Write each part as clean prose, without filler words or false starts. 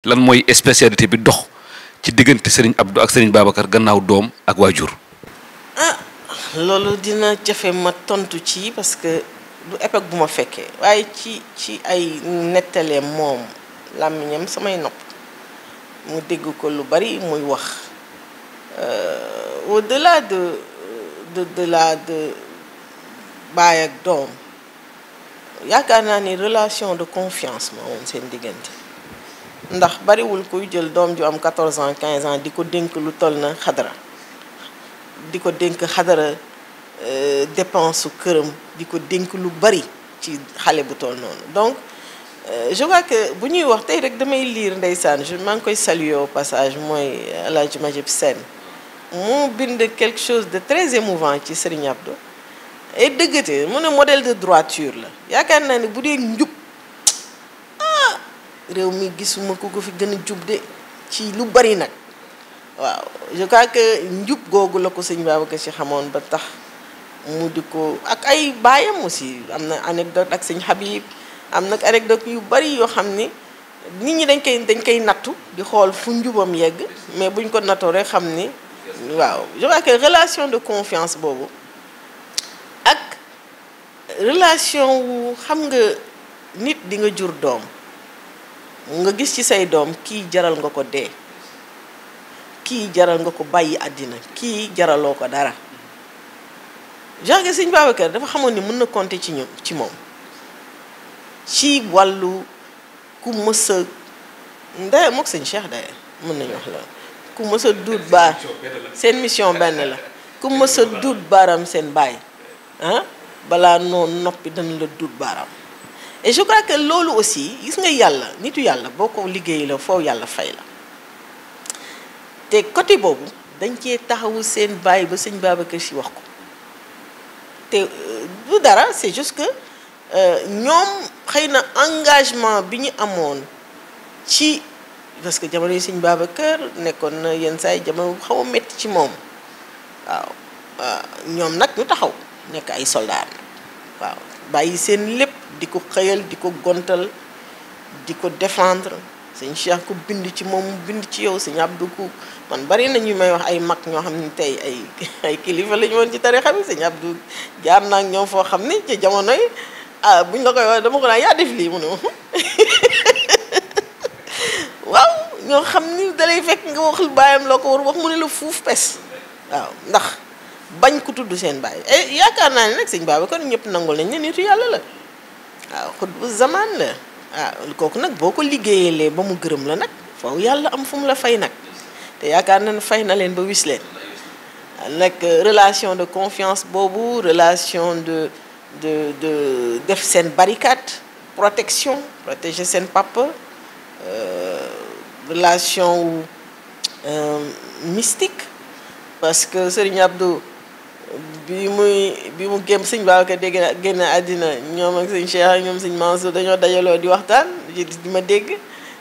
lan mooy spécialité bi dox ci diggante Serigne Abdou ak Serigne Babacar gannaaw doom ak waajur. ah loolu dina jafe ma tontu ci parce que du époque bu ma fekkee waaye ci ay nettaleem moom làmmiñam samay nopp mu dégg ko lu bari muy wax au-delà de baay ak doom yaakaar naa ni relation de confiance moo woon seen diggante. ndax bariwul kuy jël doom ju am 14 ans 15 ans di ko dénk lu toll na xadara di ko dénk xadara dépense su këram di ko dénk lu bari ci xale bu toll noonu donc je crois que bu ñuy wax tey rek damay lire ndeysaan maa ngi koy saluer au passage mooy El Hadj Majib Sène mu bind quelque chose de très émouvant ci Serigne Abdou et dëggate mu ne modèle de droiture la yaakaar naa ne bu dee njub réew mi gisuma ku ko fi gën a jub de ci lu bari nag waaw je crois que njub googu la ko sëñ Babacar Sy xamoon ba tax mu di ko ak ay baayam aussi am na anecdote ak sëñ Habib am nag anecdote yu bari yoo xam ni nit ñi dañ koy nattu di xool fu njubam yegg mais buñ ko nattoo rek xam ni waaw je crois que relation de confiance boobu ak relation wu xam nga nit di nga jur doom nga gis ci say doom kii jaral nga ko dee kii jaral nga ko bàyyi àddina kii jaraloo ko dara genre que sëñ Babacar dafa xamoon ni mën na compter ci ñoom ci moom ci wàllu ku mës a ndaye mook sëñ Cheikh daye mën nañu wax la ku mës a duut baar seen mission benn la ku mës a duut baaram seen baay balaa noonu noppi dana la duut baaram et je crois que loolu aussi gis nga yàlla nitu yàlla boo ko liggéey la foofu yàlla fay la te côté boobu dañ cee taxawu seen baay ba sëñ Babacar Sy wax ko te du dara c'est juste que ñoom xëy na engagement bi ñu amoon ci parce que jamono yi sëñ Babacar nekkoon na yenn saa yi jamono xaw a métti ci moom waaw ñoom nag ñu taxaw nekk ay soldats waaw bàyyi seen lépp di ko xëyal di ko gontal di ko défendre sëñ Cheikh ku bind ci moom bind ci yow sëñ Abdou ku man bari na ñu may wax ay mag ñoo xam ne tey ay kilifa la ñu woon ci tarixa bi sëñ Abdou jaar naa ak ñoom foo xam ne ci jamono yi buñ la koy wax dama ko naan yaa def lii mu ne waaw ñoo xam ni dalay fekk nga waxul baayam loo ko war wax mu ne la fuuf pes waaw ndax bañ ko tudd seen baay yaakaar naa ne nag sëñ Babacar ñëpp nangul nañ ne nitu yàlla la waaw xutbu zaman la waaw kooku nag boo ko liggéeyalee ba mu gërëm la nag foofu yàlla am fu mu la fay nag te yaakaar na ne fay na leen ba wis leen nag relation de confiance boobu relation de def seen barricade protéger seen papa relation mystique parce que Serigne Abdou bi mu gém sëñ Babacar dégg na génn àddina ñoom ak sëñ Cheikh ak ñoom sëñ Mansour dañoo dajaloo di waxtaan di ma dégg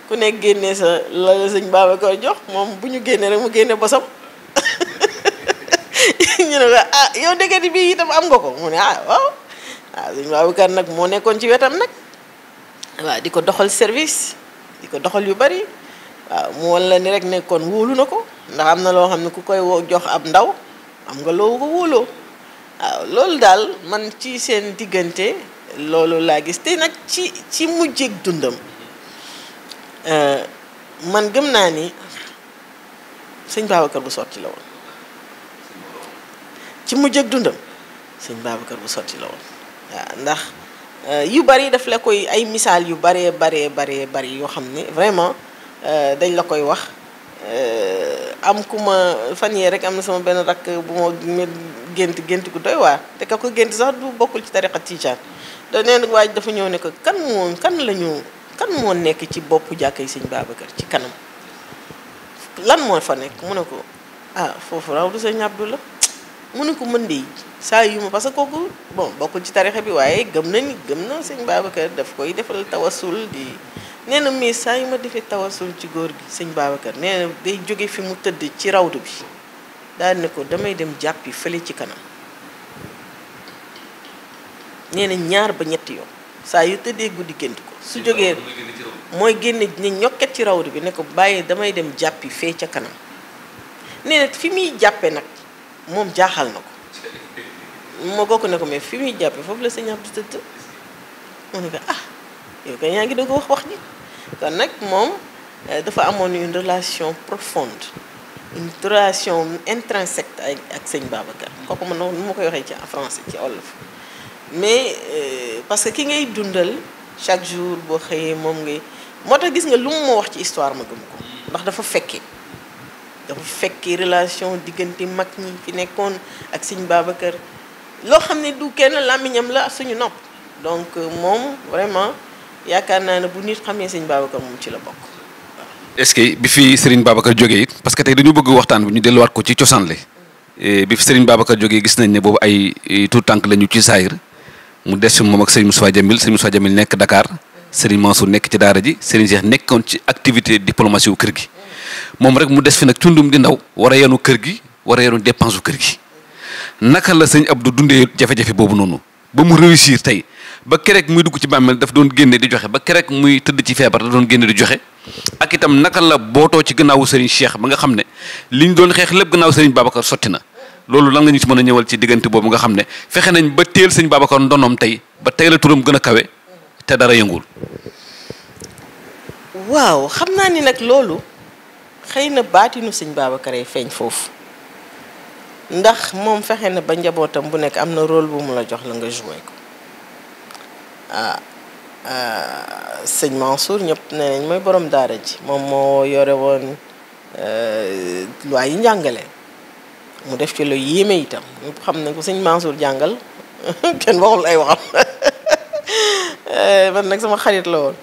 ku nekk génnee sa la sëñ Babacar jox moom bu ñu génnee rek mu génne bosam ñu ne ko yow déggati bii itam am nga ko mu ne waaw sëñ Babacar nag moo nekkoon ci wetam nag waaw di ko doxal service di ko doxal yu bari waaw mu wan la ni rek nekkoon wóolu na ko ndax am na loo xam ne ku koy jox ab ndaw am nga loo ko wóoloo waaw loolu daal man ci seen diggante loolu laa gis te nag ci mujjeg dundam man gëm naa ni sëñ Babacar bu sotti la woon ci mujjeg dundam sëñ Babacar bu sotti la woon waaw ndax yu bari daf la koy ay misaal yu baree bari yoo xam ne vraiment dañ la koy wax am ku ma fan yee rek am na sama benn rakk bu ma gént gu doy waar te ka ko gént sax du bokkul ci tariqa tijaan da neen waaj dafa ñëw ne ko kan moo nekk ci boppu jàkka yi sëñ Babacar ci kanam lan moo fa nekk mu ne ko foofu raw du sëñ Abdou la mu ne ko mën de saa yu ma parce que kooku bon bokkul ci tariqa bi waaye gëm na sëñ Babacar daf koy defal tawasul di nee na mais saa yu ma defee tawasul ci góor gi sëñ Babacar nee na day jóge fi mu tëdd ci rawdu bi daal ne ko damay dem jàppi fële ci kanam nee na ñaar ba ñetti yoon saa yu tëddee guddi gént ko su jógee mooy génne ni ñokket ci rawdu bi ne ko bàyyi damay dem jàppi fee ca kanam nee na fi muy jàppe nag moom jaaxal na ko moo kooku ne ko mais fi muy jàppe foofu la sëñ Abdou tëdd mu ne ko ah yow kay yaa ngi doog a wax ji kon nag moom dafa amoon une relation profonde une relation intrinsèque ak sëñ Babacar kooku man nu ma koy waxee ci en français ci wolof mais parce que ki ngay dundal chaque jour boo xëyee moom ngay moo tax gis nga lu mu ma wax ci histoire ma gëm ko ndax dafa fekkee relation diggante mag ñi fi nekkoon ak sëñ Babacar loo xam ne du kenn làmmiñam la suñu nopp donc moom vraiment yaakaar naa ne bu nit xamee sëñ Babacar moom ci la bokk. est-ce que bi fi Serigne Babacar jógee it parce que tey dañu bëgg waxtaan bi ñu delluwaat ko ci cosaan li bi fi Serigne Babacar jógee gis nañ ne boobu ay tout tànk lañu ci saayir mu des fi moom ak Serigne Moussa Jamil nekk Dakar Serigne Mansour nekk ci daara ji Serigne Cheikh nekkoon ci activité diplomatie wu kër gi moom rek mu des fi nag tundum di ndaw war a yenu kër gi war a yenu dépense wu kër gi naka la sëñ Abdou dundee jafe-jafe boobu noonu ba mu réussir tey ba kerek muy dugg ci bàmmeel daf doon génne di joxe ba kerek muy tëdd ci feebar daf doon génne di joxe ak itam naka la bootoo ci gannaawu Serigne Cheikh ba nga xam ne liñ doon xeex lépp gannaaw Serigne Babacar sotti na loolu lan nga ñu ci mën a ñëwal ci diggante boobu nga xam ne fexe nañ ba teel sëñ Babacar ndonoom tey ba tey la turam gën a kawe te dara yëngul. waaw xam naa ni nag loolu xëy na baatinu sëñ Babacar ay feeñ foofu ndax moom fexe na ba njabootam bu nekk am na rôle bu mu la jox la nga joué ko sëñ Mansour ñëpp nee nañ mooy borom daara ji moom moo yore woon loi yi njàngale mu def ci lu yéeme itam ñëpp xam ne ko sëñ Mansour jàngal kenn waxul ay waxam man nag sama xarit la woon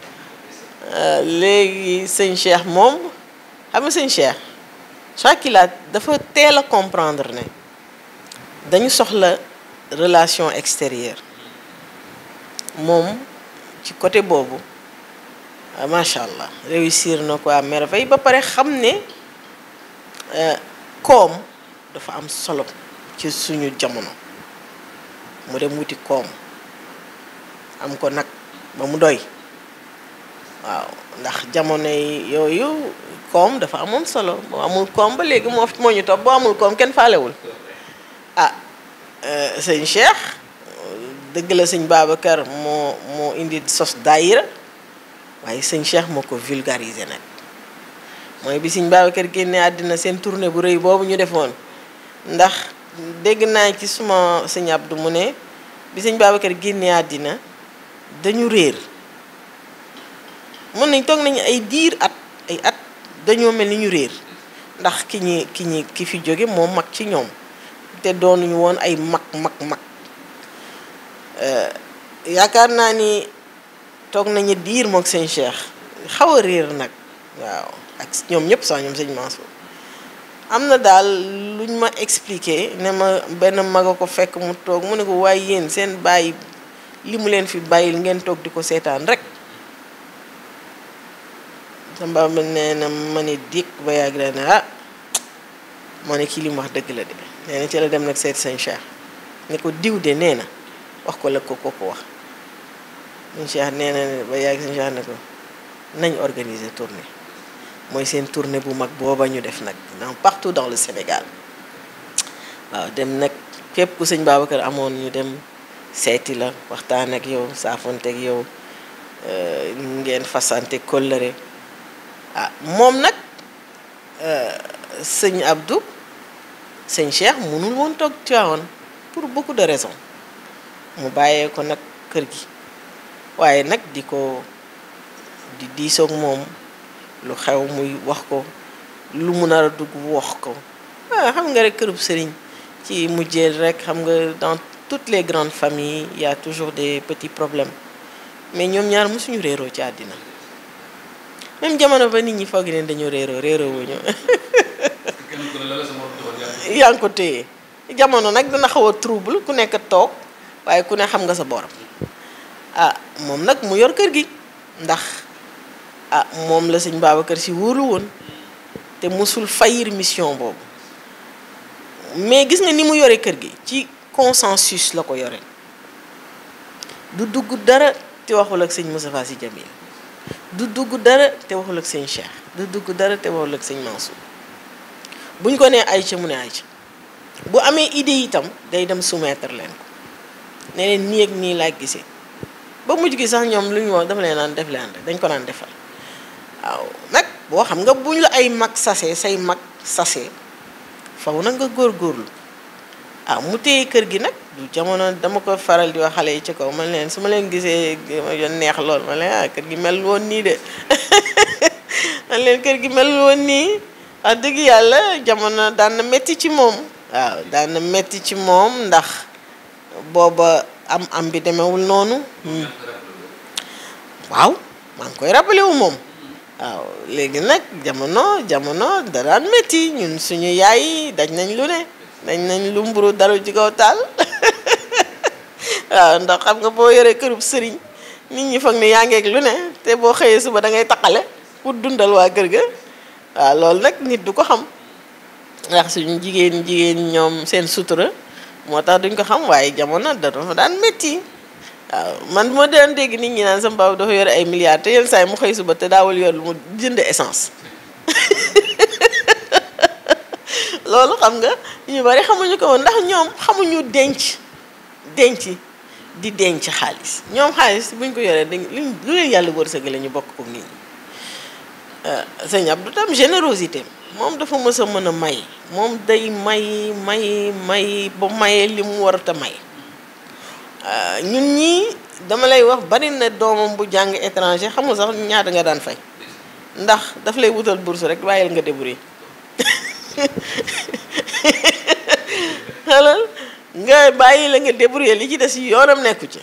léegi sëñ Cheikh moom xam nga sëñ Cheikh Chakila dafa teel a comprendre ne dañu soxla relation extérieure moom ci côté boobu macha allah réussir na ko à merveille ba pare xam ne koom dafa am solo ci suñu jamono mu dem wuti koom am ko nag ba mu doy waaw ndax jamono yooyu koom dafa amoon solo boo amul koom ba léegi moo ñu topp boo amul koom kenn faalewul sëñ Cheikh dëgg la sëñ Babacar moo indi sos daayira waaye sëñ Cheikh moo ko vulgarisé nag mooy bi sëñ Babacar génne àddina seen tournée bu rëy boobu ñu defoon ndax dégg naa ci suma sëñ Abdou mu ne bi sëñ Babacar génne àddina dañu réer mën nañ toog nañu ay diir ay at dañoo mel ni ñu réer ndax ki fi jóge moo mag ci ñoom te doonuñu woon ay mag yaakaar naa ni toog nañu diir mook sëñ Cheikh xaw a réer nag waaw ak ñoom ñëpp sax ñoom sëñ Mansour am na daal luñ ma expliqué ne ma benn mag a ko fekk mu toog mu ne ko waaye yéen seen bàyyi li mu leen fi bàyyil ngeen toog di ko seetaan rek samba ma nee na ma ne dikk ba yàgg la ne ma ne kii li mu wax dëgg la de nee na ci la dem nag seet sëñ Cheikh ne ko diw de nee na wax ko la ko wax sëñ Cheikh nee na ba yàgg sëñ Cheikh ne ko nañ organiser tournée mooy seen tournée bu mag booba ñu def nag partout dans le Sénégal waaw dem nag képp ku sëñ Babacar amoon ñu dem seeti la waxtaan ak yow saafonte ak yow ngeen fasante kóllëre moom nag sëñ Abdou sëñ Cheikh mënul woon toog Tivaouane pour beaucoup de raisons mu bàyyee ko nag kër gi waaye nag di diisoog moom lu xew muy wax ko lu mu nar a dugg wax ko xam nga rek kërub sëriñ ci mujjeel rek xam nga dans toutes les grandes familles il y a toujours des petits problèmes mais ñoom ñaar mosuñu réeroo ci àddina même jamono ba nit ñi foog leen dañoo réeroo wuñu yaa ngi ko téye jamono nag dina xaw a trouble ku nekk toog waaye ku ne xam nga sa borom moom nag mu yor kër gi ndax moom la sëñ Babacar si wóolu woon te mosul fayir mission boobu mais gis nga ni mu yore kër gi ci consensus la ko yore du dugg dara te waxul ak sëñ Moustapha Sy Jamil du dugg dara te waxul ak sëñ Cheikh du dugg dara te waxul ak sëñ Mansour buñ ko nee Aïcha mu ne Aïcha bu amee idée itam day dem soumettre leen ko ne leen nii ak nii laa gisee ba mujj gi sax ñoom lu ñu wax dafa leen naan def leen rek dañ ko naan defal waaw nag boo xam nga buñ la ay mag sase say mag sase faw nag nga góorgóorlu waaw mu téye kër gi nag du jamono dama ko faral di wax xale yi ci kaw man leen su ma leen gisee yoon neex lool man leen kër gi mel woon nii de man leen kër gi mel woon nii wax dëgg yàlla jamono daan na metti ci moom waaw daan na metti ci moom ndax booba am bi demewul noonu waaw maa ngi koy rappelé wu moom waaw léegi nag jamono da daan metti ñun suñu yaay daj nañ lu ne dañ nañ lu mburu daru ci kaw taal waaw ndax xam nga boo yoree kërub sëriñ nit ñi foog ne yaa ngeeg lu ne te boo xëyee suba da ngay taqale pour dundal waa kër ga waaw loolu nag nit du ko xam ndax suñu jigéen ñoom seen sutura moo tax duñ ko xam waaye jamono dafa daan métti waaw man moo daan dégg nit ñi naan sama papa dafa yore ay milliards te yenn saa yi mu xëy suba te daawul yor lu mu jënd essence loolu xam nga ñu bari xamuñu ko woon ndax ñoom xamuñu denc di denc xaalis ñoom xaalis buñ ko yoree dañ lu leen yàlla wërsëg la ñu bokk ko nit ñi sëñ Abdou tam générosité moom dafa mës a mën a may moom day may ba mayee li mu warut a may ñun ñii dama lay wax bari na doomam bu jàng étranger xamul sax ñaata nga daan fay ndax daf lay wutal bourse rek bàyyil nga débrouiller xalal nga bàyyi la nga débrouiller li ci des yoonam nekku ci